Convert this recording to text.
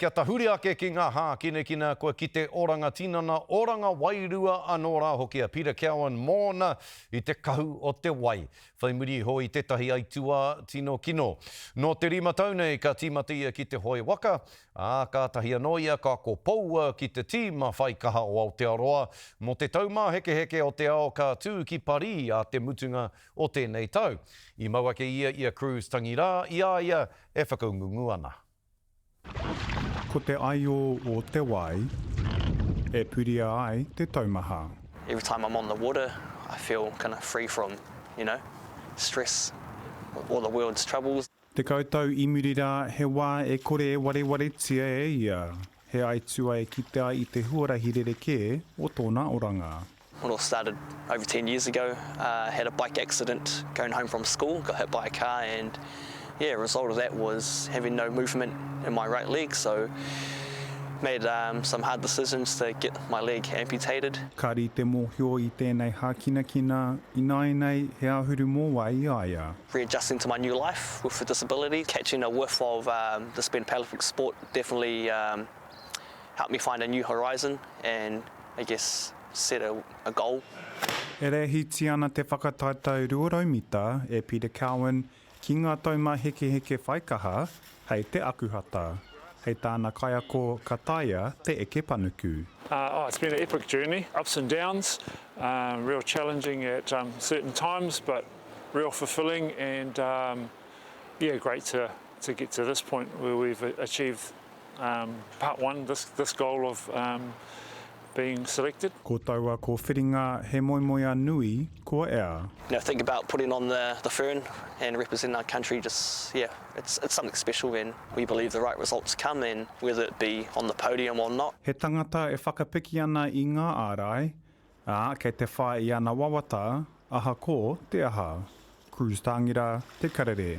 Kia tahuri ake ki ngā hākinakina, kua kite oranga tinana, oranga wairua anō rā hoki a Peter Cowan mōna i te kahu o te wai, whai muri iho i tētahi aituā tino kino. Nō te rima tau nei ka tīmata ia ki te hoe waka, ā, kātahi anō ia ka kopoua ki te tīma whai kaha o Aotearoa mō te Taumāhekeheke o te Ao ka tū ki Parī ā te mutunga o tēnei tau. I mau ake ia i a Cruz Tangirā i a ia e whakangungu ana. Ko te aio o te wai e puria ai te taumaha. Every time I'm on the water I feel kinda free from, you know, stress, all the world's troubles. 10 tau i muri rā, he wā e kore e warewaretia e ia, he aituā e kite ai i te huarahi rerekē o tōna oranga. It all started over 10 years ago, uh, had a bike accident going home from school, got hit by a car and yeah, result of that was having no movement in my right leg, so made um, some hard decisions to get my leg amputated. Ka rite mōhio i tēnei hākinakina, ināianei he āhuru mōwai i a ia. Readjusting to my new life with a disability, catching a whiff of um, this being Paralympic sport definitely um, helped me find a new horizon and I guess set a, a goal. E rēhiti ana te whakataetae 200 mita e Peter Cowan ki ngā taumāhekeheke whaikaha hei te Akuhata. Hei tāna kaiako ka taea te eke panuku. Uh, oh, it's been an epic journey, ups and downs, uh, real challenging at um, certain times, but real fulfilling and um, yeah, great to, to get to this point where we've achieved um, part one, this, this goal of um, being selected. Ko taua kōwhiringa he moemoeā nui kua ea. You know, think about putting on the, the fern and representing our country, just, yeah, it's, it's something special and we believe the right results come and whether it be on the podium or not. He tangata e whakapiki ana i ngā ārai, ā, kei te whai i ana wawata, ahakoa te aha. Cruz Tāngira, Te Karere.